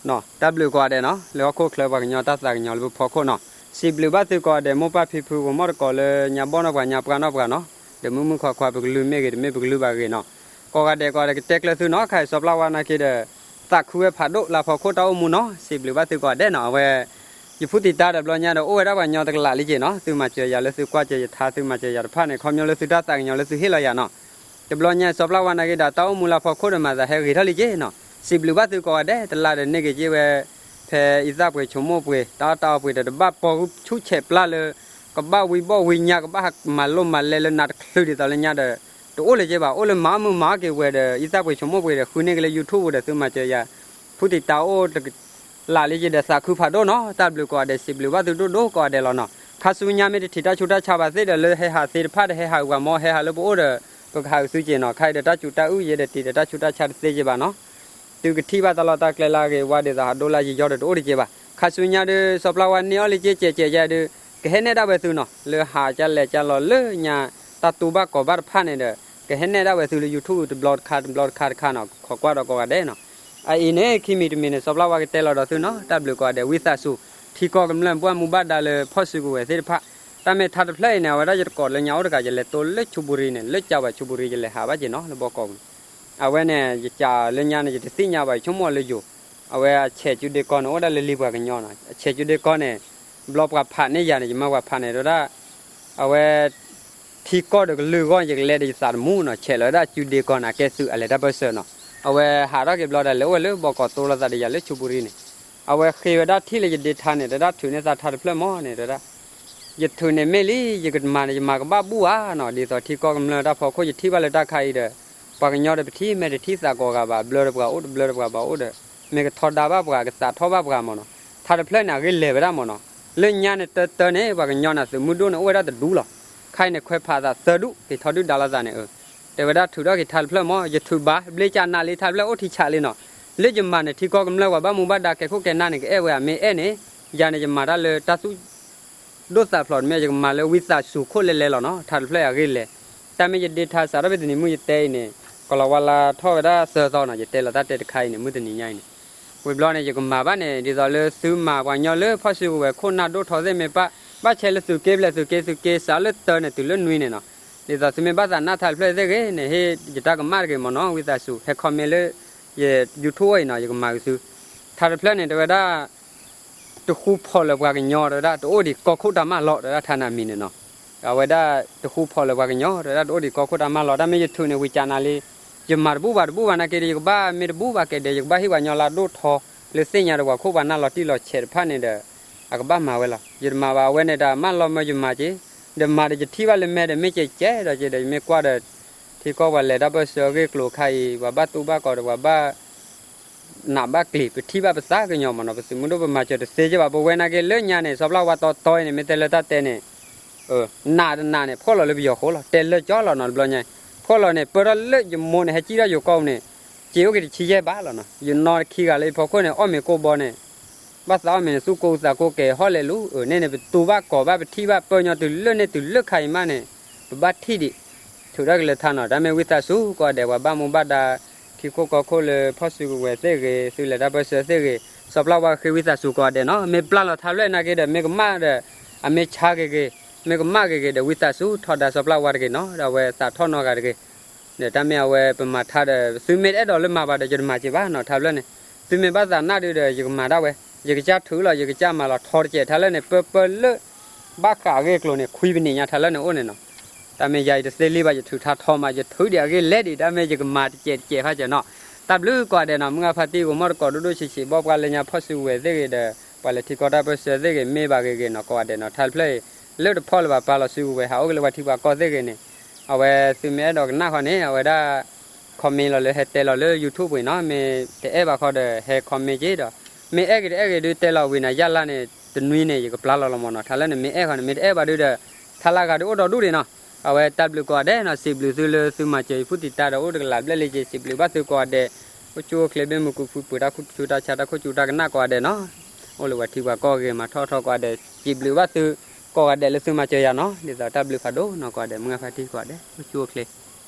တၢ်ဘျုးကိးဂၤဒဲးနီၤ လၢဟီၣ်ခိၣ်ချၢပှၤကညီတၢ်သးကညီၤလၢပဖီခိၣ်နီၤ, စံးဘျုးဘၣ်သုကိးဂၤဒဲး မိၢ်ပၢ်ဖံဖု ဂီၤမီၢ်တကိးလၢညါဘီၣ်နီၢ်ပှၤညါပှၢ်နီၢ်ပှၤနီၤ, ဒီးမုၢ်မုၢ်ခွါခွါ ပကလုၢ်မ့ၢ်ဂ့ၤ တမ့ၢ်ပကလုၢ်ဘၣ်ဂ့ၤနီၤ, ကိးဂၤဒဲးကိးဂၤဒဲး ကတဲကျၢၤသုနီၤ ခဲအံၤစီၤပျၢ်ဝါနာ်က့ဒီး သးခုဝဲဖးဒိၣ်လၢအဖီခိၣ်တၢ်အိၣ်မူနီၤ, စံးဘျုးဘၣ်သုကိးဂၤဒဲးနီၤ, အဝဲ ယဖုသံးတၢ်ဒီးဘျီညါဒီး အိၣ်ဝဲဒၣ်ပှၤကညီတကလးလံက့နီၤ, သုမၤစၢၤယၤလၢသုကွၢ်စၢၤယထါ သုမၤစၢၤယၤတဖၣ်န့ၣ် ခီပညီလၢသုတၢ်သးကညီၤလၢသုဟ့ၣ်လီၤယၤနီၤ, တဘျီညါစီၤပျၢ်ဝါနာ်က့ဒီး တၢ်အိၣ်မူလၢအဖီခိၣ်ဒီးမၤသးဟဲဂ့ၤထီၣ်လံက့နီၤ, စံးဘျုးဘၣ်သုကိးဂၤဒဲး တလါဒီးန့ၢ်က့ၤက့ဝဲ ဖဲအံသၣ်ပှ့ၤဆိကမိၣ်ပှ့ၤ တၢ်အီၣ်တၢ်အီပှ့ၤဒီး တဘၣ်ပီဆူၣ်ဆဲးပျၢ်လၢ ကဘၣ်ဝံဘီၣ်ဝံညါ ကဘၣ်မၤလိမၤလဲလၢနးတချုးဒ်သိးလၢညါဒီး တအိၣ်လၢၤက့ဘၣ်, အိၣ်လၢမၤအီၣ်မုာ်မၤအီၣ်က့ၤဝဲဒီး အံသၣ်ပှ့ၤဆိကမိၣ်ပှ့ၤဒီး ဃုန့ၢ်က့ၤလၢ YouTube ဒီး သုမၤစၢၤယၤ ဖုသံးတၢ်အိၣ်တကလးလံက့ဒီး သးခုဖးဒိၣ်နီၤ, တၢ်ဘျုးကိးဂၤဒဲး စံးဘျုးဘၣ်သုဒိၣ်ဒိၣ်ကိးဂၤဒဲးလီၤနီၤ, ခါဆူညါမ့ၢ်တထံၣ်တၢ်ဆူးတၢ်ဆါဘၣ်သ့ၣ်ဒီး လၢဟဲဟးသ့တဖၣ်ဒီး ဟဲဟးဂ့ၤပှၤမ့ၢ် ဟဲဟးလၢပအိၣ်ဒီး ပကဟးဂ့ၤသုက့နီၤ, ခဲအံၤဒီးတၢ်စူးတၢ်အုၣ်ယဲဒီး တံၤဒီးတၢ်ဆူးတၢ်ဆါတသ့က့ဘၣ်နီၤ သုကထံၣ်ဘၣ်တၢ်လီၢ်တၢ်ကျဲလၢအဂ့ၤဝါဒ်သိးဟးဒိလၢယယီဒီး တအိၣ်တက့ဘၣ်, ခါဆူညါဒီး စီၤပျၢ်ဝါန့ၢ်အီၤလံက့ ကဲးကဲးယဲဒုး ကဟဲနဲၣ်ဒၣ်ဝဲသုနီၤ, လၢဟးကလဲၤကလီၤလၢညါ တၢ်တူၢ်ဘၣ်ကီၤဘၣ်တဖၣ်န့ၣ်ဒီး ကဟဲနဲၣ်ဒၣ်ဝဲသုလၢ YouTube တဘျီတခါတဘျီတခါတခါနီၤ, ခိးကွၢ်ဒီးကိးဂၤဒဲးနီၤ, အအံၤန့ၣ် ခံမံၤတမံၤန့ၣ် စီၤပျၢ်ဝါကတဲလီၤဒီးသုနီၤ, တၢ်ဘျုးကိးဂၤဒဲး ဝံသးစူၤ ထံကီၢ်ကမျၢၢ် ပှၢ်မူဘၣ်ဒါလၢဖီၣ်စုကဝဲၤသ့ၣ်တဖၣ်, တၢ်မ့ၢ်ထါတဖျၢၣ်အံၤန့ၣ် အဝဲဒၣ်ယတကိးလၢညါအိၣ်တဂၤ ယလဲၤတိလၢ ချူပူၤရံန့ၣ် လၢကၢ်ဝဲ ချူပူၤရံ ယလဲၤဟးဘၣ်က့နီၤ လၢဘီကီးပူၤန့ၣ် အဝဲန့ၣ် ယကးလၢညါန့ၣ် ယတသ့ၣ်ညါဘၣ် ယဆိကမိၣ်လၢယိၤ, အဝဲအဆဲးကၠူဒ့ကီန့ၣ် အိၣ်ဝဲဒၣ်လၢလံပှၤကညီနီၤ, အဆဲးကၠူဒ့ကီန့ၣ် ဘျီပှၤဖးန့ၢ်ယၤန့ၣ် ယမၢပှၤဖးန့ၢ်တဝဲဒၣ်, အဝဲ ထံကီၢ်ဒီးကလုာ်အဂီၢ် ယကလဲၤဒီးယသးတမူနီၤ, ဆဲးလီၤဝဲဒၣ်ကၠူဒ့ကီန့ၣ် အကဲသုးအလဲၤတၢ်ပၢၢ်ဆၢနီၤ, အဝဲဟးထီၣ်က့ၤဘျီဒီး လဲၤအိၣ်ဝဲလၢဘီကီး တိလိာ်သးဒီးယၤလၢ ချူပူၤရံန့ၣ်, အဝဲဃ့ဝဲဒၣ်ထံၣ်လၢယဒ့ထါန့ၣ် တဝဲဒၣ်ထုးန့ၢ်သးထါတဖျၢၣ်မ့ၢ်န့ၣ် တဝဲဒၣ် ယထုးန့ၣ်မ့ၢ်လံ ယကမၤန့ၣ် ယမၤကဘၣ်ဘူၣ်ဧါနီၤ, ဒ်သိးထံကီၢ်ကမျၢၢ်တၢ်ဖီခိၣ် ယထံၣ်ဘၣ်လၢတၢ်ခါအံၤဒီး ပှၤကညီဒီးပထံၣ် မ့ၢ်တထံၣ်သးကိးဂၤဘၣ်, ဘျၢတပှၤအိၣ် တဘျၢတပှၤဘၣ်အိၣ်ဒီး မ့ၢ်ကထီဒါဘၣ်ပှၤ ကသးထီၣ်ဘၣ်ပှၤမ့ၢ်နီၤ, ထါတဖျၢၣ်န့ၣ် အဂ့ၢ်လဲၤဝဲဒၣ်မ့ၢ်နီၤ, လၢညါန့ၣ် တၢတၢန့ၣ် ပှၤကညီန့ၣ် သုးမုၢ်ဒိၣ်န့ၣ် အိၣ်ဝဲဒၣ်တဒူလီၤ, ခါအံၤန့ၣ် ခွဲးဖးသးသၢဒူ က့ၤထီဒုၣ်ဒါလိာ်သးန့ၣ် အၢ တဲဝဲဒၣ်ထုးထီၣ်က့ၤထါတဖျၢၣ်မ့ၢ် ယထုးဘၣ် ဘျ့ကနးလံ ထါတဖျၢၣ်အိၣ်ထံဆးလံနီၤ, လၢယမၤန့ၣ် ထံကီၢ်ကမျၢၢ်ပှၤဘၣ်မူဘၣ်ဒါ ကဲခိၣ်ကဲနၢ်န့ၣ် ကအဲၣ်ဝဲဧါ မ့ၢ်အဲၣ်န့ၣ် ယၤန့ၣ် ယမၤတၢ်လၢတၢ်သူၣ် ဒိၣ်သးဖျိးတမ့ၢ် ယကမၤလၢဝံသးစူၤခိၣ်လဲၤလဲၤလီၤနီၤ, ထါတဖျၢၣ်အဂ့ၢ်လဲၤ, တၢ်မ့ၢ်ယဒ့ထါစးထီၣ်ဖဲတနံၤမုၢ်ယတဲအံၤန့ၣ် ကလီၤဝါလါထီၣ်ဝဲဒၣ်သၢသီနီၤ, ယတဲလီၤတၢ်တဲတခါအံၤန့ၣ် မုၢ်တနံၤညါအံၤန့ၣ်, ဝံၤဘျီန့ၣ် ယကမၤဘၣ်န့ၣ် ဒ်သိးလၢသုမၤပှၤကညီလၢဖီၣ်စုကဝဲၤခိၣ်နၢ်ဒိၣ်ထီသ့ၣ်မ့ၢ်ဘၣ်, ဘၣ်ဆဲလၢသုးက့ဖျဲး သုးက့ သုးက့စးလၢတၢန့ၣ် တုၤလၢနွံန့ၣ်နီၤ, ဒ်သိးသုမ့ၢ်ဘၣ်သးနၢ်ထါတဖျၢၣ်သ့ၣ်ဂ့ၤန့ၣ် ဟ့ၣ်ယတၢ်ကမၣ်တဂ့ၤမ့ၢ်နီၤ, ဝံသးစူၤ ဟဲ comment လၢ ယ YouTube အံၤနီၤ, ယကမၤက့ၤသု, ထါတဖျၢၣ်န့ၣ် တဲဝဲဒၣ် တဃူဖိးလၢၤပှၤကညီ တဲဝဲဒၣ် တအိၣ်ဒံးကီၢ်ခိၣ်တၢ်မၢလီၤ တဲဝဲဒၣ် ထါနမံၤန့ၣ်နီၤ, အဝဲဒၣ် တဃူဖိးလၢၤပှၤကညီ တဲဝဲဒၣ် တအိၣ်ဒံးကီၢ်ခိၣ်တၢ်မၢလီၤ, တၢ်မ့ၢ်ယထုးန့ၣ် ဝံကနးလံ, ယမၤတဘူၣ်ဘၣ်တဘူၣ်ဘၣ်နာ်က့ဒီး ယကဘၣ်မ့ၢ်တဘူၣ်ဘၣ်ကဲဒဲး ယကဘၣ်ဟ့ၣ်ပှၤကညီလၢအဒိၣ်ထီ လၢသ့ၣ်ညါဒီးပှၤခိၣ်ပှၤနၢ်လီၤတံၢ်လီၤဆဲးတဖၣ်န့ၣ်ဒီး အကဘၣ်မၤဝဲလီၤ, ယတမၤဘၣ် အဝဲန့ၣ်ဒီး မၢလီၤမၢယမၤက့ၤ, ဒီးမၤဒီးယထံၣ်ဘၣ်လၢမဲာ်ဒီး မ့ၢ်ကဲကဲဒီးက့ၤဒီး ယမ့ၢ်ကွၢ်ဒီး ထံကီၢ်ပှၤလဲၤတၢ်ပၢၢ်ဆၢအဂ့ၢ်အကျိၤခါအံၤ ပှၤဘၣ်တူၢ်ဘၣ်ကီးဒီး ပှၤဘၣ် နးဘၣ်ကျံၤ ပထံၣ်ဘၣ်ပသးကညီၤမ့ၢ်နီၤ, ပသုးမုၢ်ဒိၣ်ပမၤစၢၤတသ့က့ဘၣ်, ပဝဲနာ်က့လၢညါန့ၣ် စီၤပျၢ်ဝါတီတီအံၤန့ၣ် မ့ၢ်တဲလၢတၢ်တဲန့ၣ် နးတနးန့ၣ် ဖှီၣ်လီၤလၢပယီၤဃိလီၤ, တဲလၢာ်ကၠီလီၤနီၤ, တဘျီညါ ဖှီၣ်လီၤန့ၣ် ပၢထီၣ်လၢယမိၢ်န့ၣ် ဟဲစံၣ်ထီၣ်ယိၤကီၢ်ပူၤန့ၣ် စ့အိၣ်က့ၤတဆံယဲၢ်ဘးလီၤနီၤ, ယနီၢ်တခံဂၤလၢယဖီခိၣ်န့ၣ် အီၣ်မ့ၤကိၢ်ဘီန့ၣ် ဘၣ်သးအီၣ်မ့ၤန့ၣ် သူၣ်ကိၢ်သးကိၢ်ကဲၤဟီၣ်လဲၤလူၤ, အၢ န့ၣ်န့ၣ် ပတူၢ်ဘၣ်ကီးဘၣ် ပထံၣ်ဘၣ်ပၢညီတုၤလၢန့ၣ်တုၤလၢခါအံၤမးန့ၣ် ပဘၣ်ထံၣ်ဒံး ထုးထီၣ်က့ၤလၢထါနီၤ, တၢ်မ့ၢ်ဝံသးစူၤကိးဂၤဒဲး ပှၤဘၣ်မူဘၣ်ဒါ ထံခိၣ်ကီၢ်ခိၣ်လၢဖီၣ်စုကဝဲၤသ့ၣ်ဂ့ၤ သုလဲၤတၢ်ပၢၢ်ဆၢသ့ၣ်ဂ့ၤ စီၤပျၢ်ဝါဃ့ဝံသးစူၤကိးဂၤဒဲးနီၤ, မ့ၢ်ပျၢ်လီၤထါဖျၢၣ်နာ်က့ဒီး မ့ၢ်ကမၣ်ဒီး အမ့ၢ်ဆါဂ့ၤဂ့ၤ မ့ၢ်ကမၣ်ဂ့ၤဂ့ၤဒီး ဝံသးစူၤထီဒါစီၤပျၢ်ဝါတဂ့ၤနီၤ, ဒီးအဝဲသးထီၣ်နီတဂၤတဂ့ၤ ဒီးတၢ်မ့ၢ်အဝဲပမၤထါဒီး သုမ့ၢ်တအဲၣ်ဒိးလၢမၤဘၣ်ဒီး ယတမၤက့ၤဘၣ်နီၤ, ထါဖျၢၣ်န့ၣ် သုမ့ၢ်ဘၣ်သးနၢ်ဒုဒီး ယကမၤဒၣ်ဝဲ, ယကစၢ်ထုးလီၤ ယကစၢ်မၤလီၤထီတကဲး ထါဖျၢၣ်န့ၣ် ပၢပၢလၢ ဘၣ်ဃးအဂ့ၢ်အကျိၤန့ၣ် ခွံပနံၣ်ညါထါဖျၢၣ်န့ၣ်အိၣ်န့ၣ်နီၤ, တၢ်မ့ၢ်ယၤအံၤတသ့လံဘၣ် ယထုးထါထီမး ယထုးဒံးအဂ့ၢ်လဲၤဒံး တၢ်မ့ၢ်ယကမၤတကဲးတကဲးဖးစၢၤနီၤ, တၢ်ဘျုးကိးဂၤဒဲးနီၤ, မုၢ်ဂၤဖါတံၢ်ဂီၤမီၢ်တကိးဒိၣ်ဒိၣ်ဆံးဆံး ဘီပှၤလၢညါဖီၣ်စုကဝဲၤသ့ၣ်ဂ့ၤဒီး ပှၤလဲၤထံကီၢ်တၢ်ပၢၢ်ဆၢသ့ၣ်ဂ့ၤ မ့ၢ်ဘၣ်ဂ့ၤဂ့ၤနီၤ ကိးဂၤဒဲးနီၤ, ထါတဖျၢၣ်အံၤ လၢတဖီၣ်လၢၤဘၣ် ပာ်လီၤစုကဝဲၤ ဟးအိၣ်က့ၤလၢပှၤထံပှၤကီၢ်သ့ၣ်ဂ့ၤန့ၣ်, အဝဲသုမ့ၢ်အဲၣ်ဒိးကနၣ်ဃီန့ၣ် အဝဲဒၣ် comment လီၤလၢဟဲတဲလီၤလၢ YouTube ပူၤနီၤ, မ့ၢ်တအဲၣ်ဘၣ်ဃီဒီး ဟဲ comment က့ၤဒီး မ့ၢ်အဲၣ်ဂ့ၤတအဲၣ်ဂ့ၤဒုးတဲလီၤဝံၤနၤ ယၢ်လၢ်န့ၣ် တနွံန့ၣ် ယကပျၢ်လီၤလီၤမ့ၢ်နီၤ, ထါလၢန့ၣ် မ့ၢ်အဲၣ်ဃီန့ၣ် မ့ၢ်တအဲၣ်ဘၣ်ဒုးဒီး ထါလၢဂၤဒုးအိၣ်ဒီးဒူၣ်ဒံးနီၤ, အဝဲတၢ်ဘျုးကိးဂၤဒဲးနီၤ, စံးဘျုးသုလၢသုမၤစၢၤ ယဖုသံတၢ်ဒီးအိၣ်တကလးဘျဲၣ်လံက့ၤ စံးဘျုးဘၣ်သုကိးဂၤဒဲး, အိၣ်ဆူၣ်အိၣ်ချ့ ဘ့ၣ်မုၢ်ကူဖုပှဲၤတၢ်ခူၣ်ဆူၣ်တၢ်ဆါ တၢ်ခိၣ်ဆူၣ်တၢ်ကနၣ်ကိးဂၤဒဲးနီၤ, အိၣ်လၢပှၤထံပှၤကီၢ်ဂ့ၤ မၤထီၣ်ထီကိးဂၤဒဲး စံးဘျုးဘၣ်သု ကိးဂၤဒဲးလၢသုမၤစၢၤယၤနီၤ, ဒ်သိးတၢ်ဘျုးဖးဒိၣ်နီၤ ကိးဂၤဒဲး မုၢ်ဂၤဖါတံၢ်ကိးဂၤဒဲး အိၣ်ဆူၣ်အိၣ်ချ့